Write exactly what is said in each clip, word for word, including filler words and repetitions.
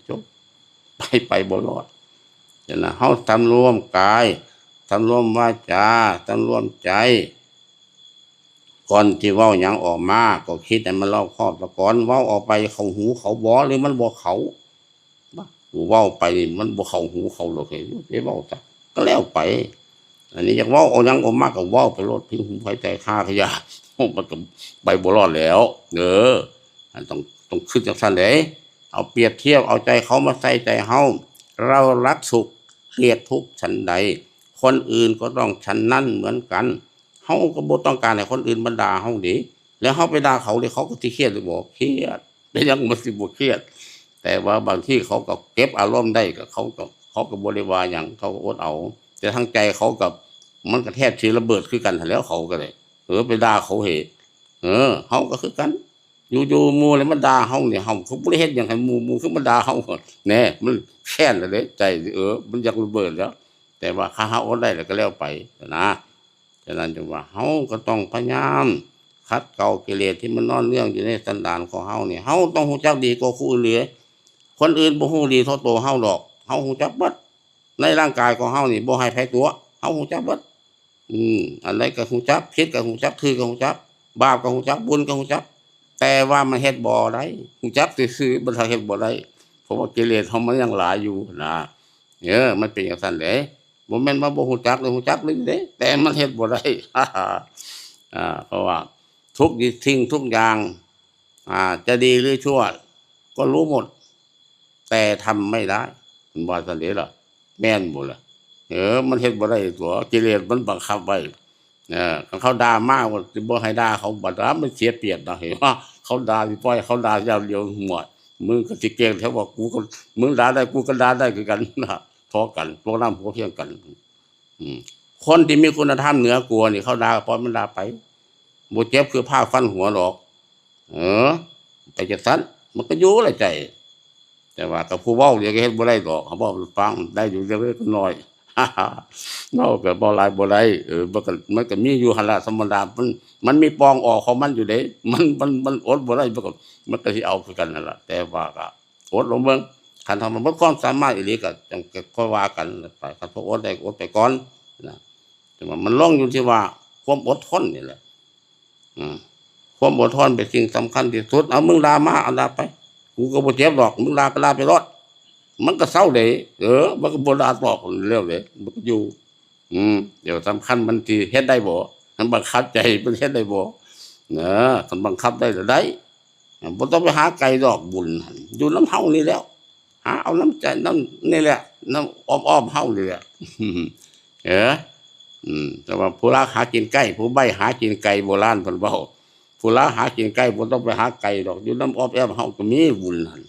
จบ ไป ไปบ่รอด ฉะนั้นเฮาสำรวมกาย สำรวมวาจา สำรวมใจ ก่อนที่เว้าหยังออกมา ก็คิดให้มันรอบคอบซะก่อน เว้าออกไปเข้าหูเขาบ่ หรือมันบ่เข้า บ่ กูเว้าไปนี่มันบ่เข้าหูเขาดอก เฮ้ย ไปเว้าซะ ก็แล้วไป อันนี้อยากเว้าเอาหยังออกมาก็เว้าไปโลด พิงหูไผแตกคาขยะ มันก็ไปบ่รอดแล้ว เออ อันต้อง ต้องคิดจังซั่นเด้ เอาเปรียบเทียบ เอาใจเขามาใส่ใจเฮา เรารักสุข เกลียดทุกข์ฉันใด คนอื่นก็ต้องฉันนั้นเหมือนกัน เฮาก็บ่ต้องการให้คนอื่นมาด่าเฮาเด้ แล้วเฮาไปด่าเขาเด้ เขาก็สิเครียดหรือบ่ เครียด แต่ยังมันสิบ่เครียด แต่ว่าบางทีเขาก็เก็บอารมณ์ได้ ก็เขาก็ เขาก็บ่ได้ว่าหยัง เขาก็อดเอา แต่ทางใจเขาก็ มันก็แทบสิระเบิดคือกันหั้นแหล้ว เขาก็ได้ เออ ไปด่าเขาเหตุ เออ เฮาก็คือกัน อยู่ๆ หมู่เลยมาด่าเฮานี่ เฮาก็บ่ได้เฮ็ดหยังให้หมู่ หมู่คือมาด่าเฮา แหน่ มันแค้นแล้วเด้ ใจ เออ มันอยากระเบิดแล้ว แต่ว่าคันเฮาอดได้แล้วก็แล้วไปนะ ฉะนั้นจึงว่าเฮาก็ต้องพยายามขัดเกลากิเลสที่มันนอนเนื่องอยู่ในสันดานของเฮานี่ เฮาต้องรู้จักดีกว่าผู้อื่นเลย คนอื่นบ่รู้ดีเท่าตัวเฮาดอก เฮารู้จักเบิด ในร่างกายของเฮานี่บ่ให้ไผตั๋ว เฮารู้จักเบิด อืม อันใดก็รู้จัก ผิดก็รู้จัก ถูกก็รู้จัก บาปก็รู้จัก บุญก็รู้จัก แต่ว่ามันเฮ็ดบ่ได้ รู้จักซื่อๆ มันเฮ็ดบ่ได้ เพราะว่ากิเลสเฮามันยังหลายอยู่นะ เออ มันเป็นจังซั่นเด้ บ่แม่นว่าบ่รู้จักเด้ รู้จักเลยเด้ แต่มันเฮ็ดบ่ได้ อ่า เพราะว่าทุกสิ่งทุกอย่าง อ่า จะดีหรือชั่ว ก็รู้หมด แต่ทำไม่ได้ มันว่าซั่นเด้ล่ะ แม่นบ่ล่ะ เออ มันเฮ็ดบ่ได้ตั๋ว กิเลสมันบังคับไว้ เออ คันเขาด่ามา ว่าสิบ่ให้ด่าเขา บัดด่ามันเสียเปรียบนะ เห็นบ่ เขาด่าสิปล่อยเขาด่าอย่างเดียว หัว มึงก็สิเก่งแท้ว่า กูก็ มึงด่าได้ กูก็ด่าได้คือกันนะ เท่ากัน พวกน้ำพวกเพียงกัน อืม คนที่มีคุณธรรมเหนือกว่านี่ เขาด่าก็ปล่อยมันด่าไป บ่เจ็บคือผ้าฟันหัวดอก เออ ไปจังซั่น มันก็อยู่ละใจ แต่ว่ากับผู้เว้าเดี๋ยวก็เฮ็ดบ่ได้ดอก เขาเว้าให้ฟังได้อยู่เล็กๆน้อยๆ เว้าก็เว้าหลายบ่ได้ เออ มันก็ มันก็มีอยู่หั่นล่ะ ธรรมดา มัน มันมีปองออกของมันอยู่เด้ มัน มัน มันอดบ่ได้ มันก็ มันก็สิเอาคือกันนั่นล่ะ แต่ว่าก็อดลงเบิ่ง คันทำมันเบิดความสามารถอีหลีก็จั่งค่อยว่ากันไป คันพออดได้ก็อดไปก่อนนะ แต่ว่ามันลงอยู่ที่ว่าความอดทนนี่แหละ อืม ความอดทนเป็นสิ่งสำคัญที่สุด เอามึงด่ามา เอาด่าไป กูก็บ่เจ็บดอก มึงด่าก็ด่าไปโลด มันก็เซาเด้ เออ มันก็บ่ด่าตอบแล้วเด้ มันก็อยู่ อืม เดี๋ยวสำคัญมันสิเฮ็ดได้บ่ มันบังคับใจมันเฮ็ดได้บ่ เออ คันบังคับได้ก็ได้ บ่ต้องไปหาไกลดอกบุญหั่น อยู่นำเฮานี่แหล้ว หาเอานำใจ นำนี่แหละ นำอ้อมๆเฮานี่แหละ เออ อืม แต่ว่าผู้ลักหากินใกล้ ผู้ใบ้หากินไกล โบราณเพิ่นเว้า ผู้ลักหากินใกล้ บ่ต้องไปหาไกลดอก อยู่นำอ้อมแอ้มเฮาก็มีบุญหั่น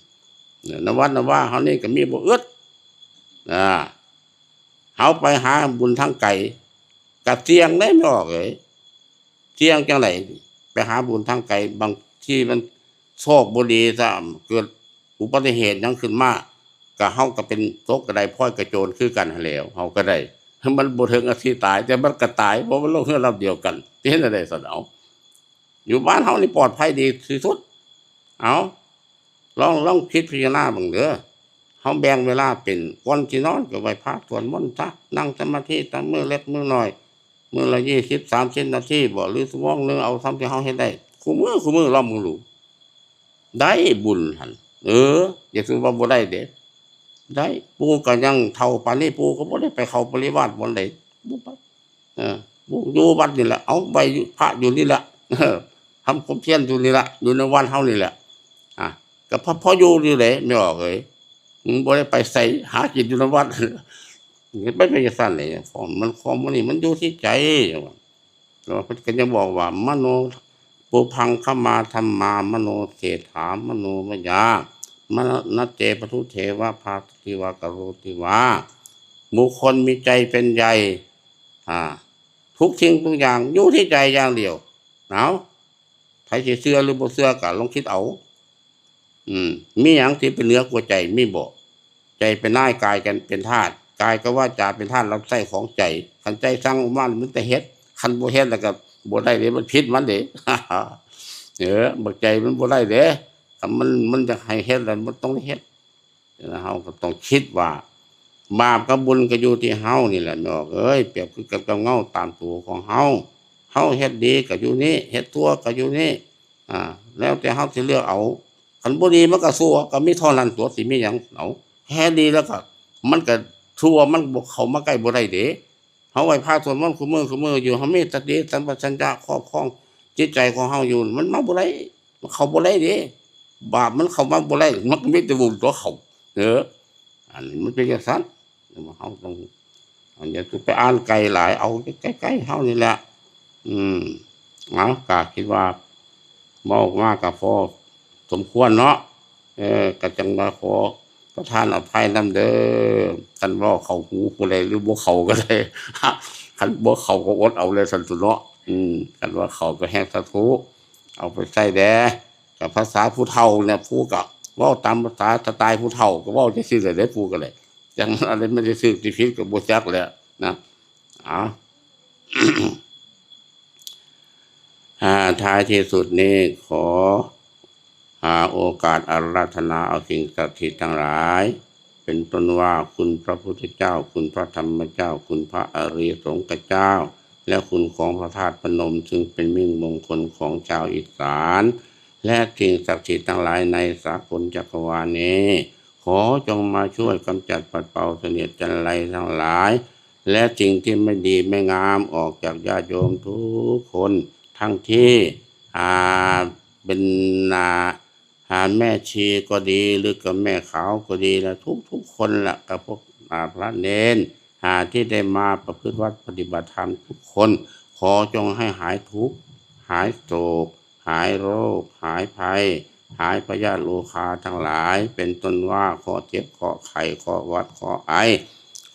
เนี่ย นวัดนวาเฮานี่ก็มีบ่อึด อ่า เฮาไปหาบุญทางไกล ก็เสี่ยงเด้ แม่ออกเอ้ย เสี่ยงจั่งใด ไปหาบุญทางไกล บางทีมันโชคบ่ดีซะ เกิดอุบัติเหตุหยังขึ้นมา ก็เฮาก็เป็นตกกระไดพลอยกระโจนคือกันหั้นแหล้ว เฮาก็ได้ มันบ่ถึงกับสิตาย แต่มันก็ตาย เพราะมันลงเฮือลำเดียวกัน สิเฮ็ดจั่งใดซั่น เอา อยู่บ้านเฮานี่ปลอดภัยดีที่สุด เอา ลอง ลองคิดพิจารณาเบิ่งเด้อ เฮาแบ่งเวลาเป็น ก่อนสินอนก็ไหว้พระสวดมนต์ซะ นั่งสมาธิตั้งมื้อเล็กมื้อน้อย มื้อละยี่สิบ สามสิบนาทีบ่ หรือชั่วโมงหนึ่ง เอาส่ำที่เฮาเฮ็ดได้ คู่มื้อ คู่มื้อ ลองเบิ่งดู ได้บุญหั่น เออ อย่าถือว่าบ่ได้เด้ ได้ ปู่ก็ยังเฒ่าปานนี้ ปู่ก็บ่ได้ไปเข้าปริวาสบ่อนใด บ่ไป เออ ปู่อยู่วัดนี่แหละ เอา ไหว้พระอยู่นี่แหละ เออ ทำความเพียรอยู่นี่แหละ อยู่ในวัดเฮานี่แหละ อ่ะ ก็พอ พออยู่อยู่เด้ แม่ออกเอ้ย อืม บ่ได้ไปไส หากินอยู่ในวัด มันเป็นจั่งซั่นแหละ ของมัน ของมันนี่มันอยู่ที่ใจ แล้วเพิ่นก็ยังบอกว่า มโน ปุพพังคมาธัมมา มโนเศรษฐา มโนมยา มรณะเจ ปทุเทวะ ภาสติวา กโรติวา บุคคลมีใจเป็นใหญ่ อ่า ทุกสิ่งทุกอย่างอยู่ที่ใจอย่างเดียว เอา ไผสิเชื่อหรือบ่เชื่อก็ลองคิดเอา อืม มีหยังที่เป็นเหนือกว่าใจ มีบ่ ใจเป็นนาย กายกันเป็นทาส กายกับวาจาเป็นทาสรับใช้ของใจ คันใจสั่งออกมา มันจะเฮ็ด คันบ่เฮ็ดแล้วก็บ่ได้เด้ มันผิดมันเด้ เออ บักใจมันบ่ได้เด้ ถ้ามัน มันอยากให้เฮ็ดแล้ว มันต้องได้เฮ็ด เฮาก็ต้องคิดว่า บาปกับบุญก็อยู่ที่เฮานี่แหละ แม่ออกเอ้ย เปรียบคือกันกับเงาตามตัวของเฮา เฮาเฮ็ดดีก็อยู่นี่ เฮ็ดชั่วก็อยู่นี่ อ่า แล้วแต่เฮาสิเลือกเอา คันบ่ดีมันก็ชั่ว ก็มีเท่านั้นตัว สิมีหยัง เอา แค่ดีแล้วก็ มันก็ชั่ว มันบ่เข้ามาใกล้บ่ได้เด้ เฮาไหว้พระสวดมนต์คู่มื้อคู่มื้ออยู่ เฮามีสติสัมปชัญญะครอบครองจิตใจของเฮาอยู่ มันมาบ่ได้ มันเข้าบ่ได้เด้ บาปมันเข้ามาบ่ได้ มันก็มีแต่บุญตัวเข้า เออ อันนี้มันเป็นจั่งซั้น เฮาต้อง อันอย่าไปอ่านไกลหลาย เอาใกล้ๆเฮานี่แหละ อืม เอา ก็คิดว่า เว้ามาก็พอสมควรเนาะ เออ ก็จั่งว่าขอประทานอภัยนำเด้อ คันเว้าเข้าหูผู้ใดหรือบ่เข้าก็ได้ คันบ่เข้าก็อดเอาเลยซั่นตั่วเนาะ อืม คันว่าเข้าก็แฮงสาธุ เอาไปใช้แด่ กับภาษาผู้เฒ่าเนี่ย ผู้ก็เว้าตามภาษาสไตล์ผู้เฒ่า ก็เว้าจั่งซี้แหละเด้ ผู้ก็ได้ จั่งอะไรมันสิถูกสิผิดก็บ่จักแหละนะ เอา อ่า ท้ายที่สุดนี้ขอ อ่า โอกาสอาราธนาเอาสิ่งศักดิ์สิทธิ์ทั้งหลาย เป็นต้นว่าคุณพระพุทธเจ้า คุณพระธรรมเจ้า คุณพระอริยสงฆ์เจ้า และคุณของพระธาตุพนม ซึ่งเป็นมิ่งมงคลของชาวอีสาน และสิ่งศักดิ์สิทธิ์ทั้งหลายในสากลจักรวาลนี้ ขอจงมาช่วยกำจัดปัดเป่าเสนียดจัญไรทั้งหลาย และสิ่งที่ไม่ดีไม่งามออกจากญาติโยมทุกคน ทั้งที่ อ่า เป็น อ่า อ่า แม่ชีก็ดี หรือกับแม่ขาวก็ดี และทุกๆคนละ กับพวก อ่า พระเณร อ่า ที่ได้มาประพฤติวัตรปฏิบัติธรรมทุกคน ขอจงให้หายทุกข์ หายโศก หายโรค หายภัย หายพยาธิโรคาทั้งหลาย เป็นต้นว่าเคราะห์เจ็บ เคราะห์ไข้ เคราะห์หวัด เคราะห์ไอ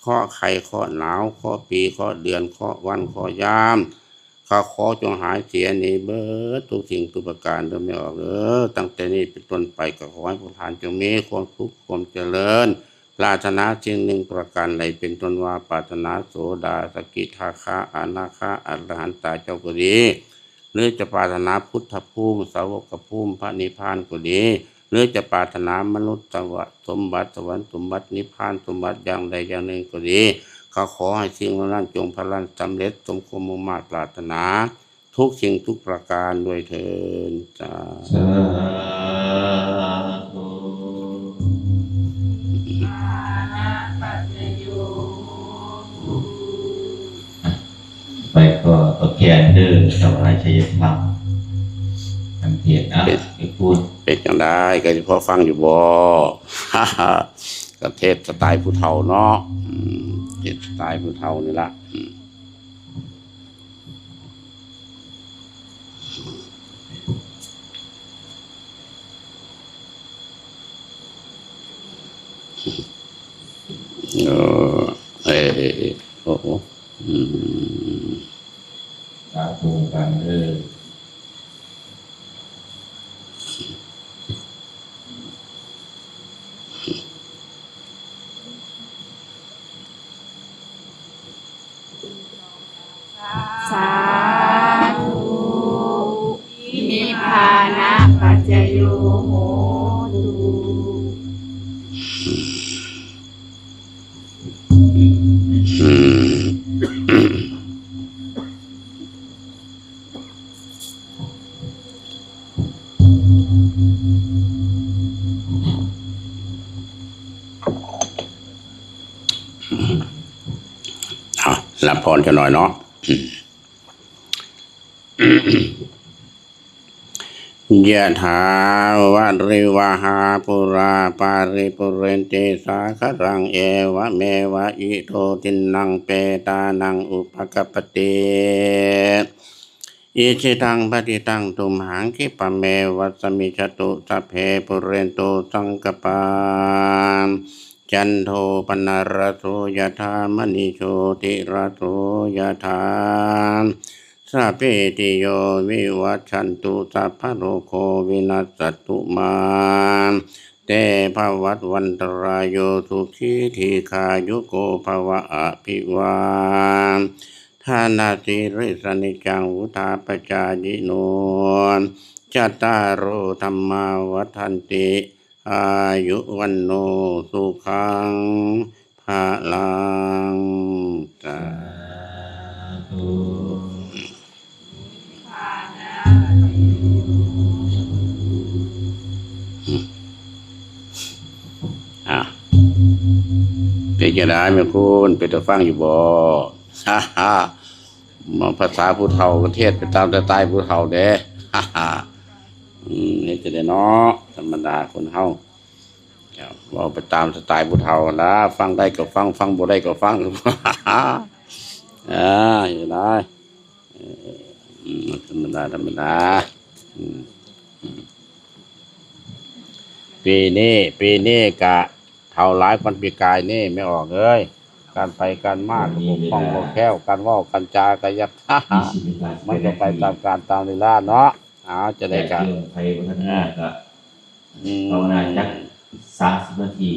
เคราะห์ไข้ เคราะห์หนาว เคราะห์ปี เคราะห์เดือน เคราะห์วัน เคราะห์ยาม ข้าขอจงหายเสียหนีเบิดทุกสิ่งทุกประการเด้อแม่ออกเด้อ ตั้งแต่นี้เป็นต้นไปก็ขอให้พวกท่านจงมีความสุขความเจริญ ปรารถนาสิ่งหนึ่งประการใดเป็นต้นว่าปรารถนาโสดาสกิทาคาอนาคาอรหันตาเจ้าก็ดี หรือจะปรารถนาพุทธภูมิ สาวกภูมิ พระนิพพานก็ดี หรือจะปรารถนามนุษย์สวรรค์สมบัติ สวรรค์สมบัติ นิพพานสมบัติอย่างใดอย่างหนึ่งก็ดี ข้าขอให้สิ่งเหล่านั้นจงพลันสำเร็จสมความมุ่งมาดปรารถนา ทุกสิ่งทุกประการด้วยเทอญ สาธุ สาธุ ไปก็ตอบแทนเด้อ ถวายชัยธรรม ทางเทศน์นะ เป็น ไปพูด เป็นจั่งใด ก็สิพอฟังอยู่บ่ ก็เทศน์สไตล์ผู้เฒ่าเนาะ อืม เทศน์สไตล์ผู้เฒ่านี่ละ อืม เออ เออ เออ เออ โอ้โห อืม สาธุกันเด้อ สาธุ นิพพานะปัจจโยโหตุ อืม อ่ะ รับพรกันหน่อยเนาะ ยะถาวาริวหาปูราปาริปูเรนติสาคารัง เอวะเมวะอิโตทินนังเปตานังอุปกปปติ อิชิตังปฏิตังตุมหังคิปะเมวะสมิจจตุ สัพเพปูเรนตุสังกปา จันโทปนรสโสยะถามณิโชติรสโสยะถา สัพพีติโยวิวัชชันตุ สัพพะโรโควินัสสตุมา เตภวัตวันตรายโย สุขีทีฆายุโกภวะ อภิวาทานาสีริสนิจจังวุธาปจายิโน จัตตาโรธัมมาวัฒนติ อายุวัณโณ สุขัง พลัง สาธุ อ่ะ เป็นจั่งใดแม่คุณ เป็นตาฟังอยู่บ่ ฮ่าฮ่า มาภาษาผู้เฒ่าก็เทศน์ไปตามสไตล์ผู้เฒ่าเด้ ฮ่าฮ่า อืม นี่จะได้เนาะ ธรรมดาคนเฮา เว้าไปตามสไตล์ผู้เฒ่าหั่นล่ะ ฟังได้ก็ฟัง ฟังบ่ได้ก็ฟัง อ่า อยู่นะ เออ อืม ธรรมดา ธรรมดา อืม อืม ปีนี้ ปีนี้กะเฒ่าหลายกว่าปีกายนี่ แม่ออกเอ้ย การไปการมาก็บกพร่องบ่แคล่ว การเว้าการจาก็อยาก มันก็ไปตามกาลตามเวลาเนาะ อ้าว จะได้กะ แต่เรื่องไผบ่ทันมาก็ อืม ภาวนาจักสามสิบนาที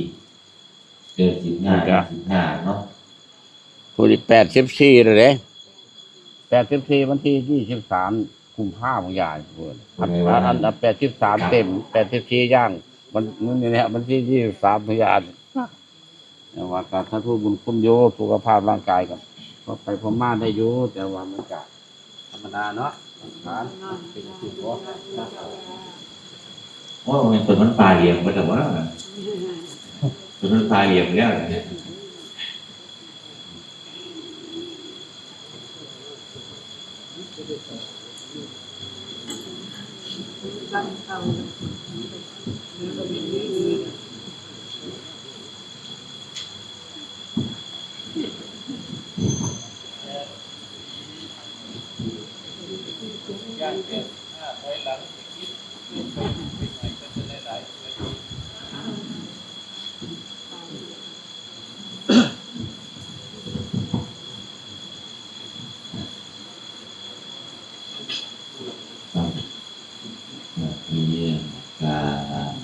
เกินสิบห้า มันก็ สิบห้าเนาะ ผู้ที่แปดสิบสี่แล้วเด้ แปดสิบสี่ วันที่ยี่สิบสาม กุมภาพันธ์ ยาย วันไหนวะ อัน อัน อัน แปดสิบสาม ครับ เต็ม แปดสิบสี่ ย่าง มัน มันนี่แหละ วันที่ยี่สิบสาม พยาน แต่ว่าการสาธุบุญคุณโย สุขภาพร่างกายกัน พอไปพอมาได้อยู่ แต่ว่ามันก็ธรรมดาเนาะ สังขารเป็นสิ่งของ โอ้ย มันเป็นมันปลาเหลี่ยมไปแต่ว่า เป็นมันปลาเหลี่ยมแล้วเนี่ย ครับ ครับ เยี่ยมครับ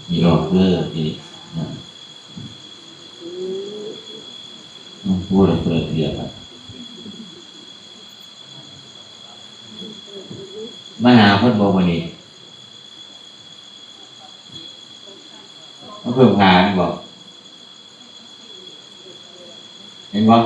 มีรอบเด้อทีนี้ นะ อืม พูดเลยเปิดเรียนละ มาหาเพิ่นบ่มื้อนี้ มาเพิ่มงานบ่ เห็นบ่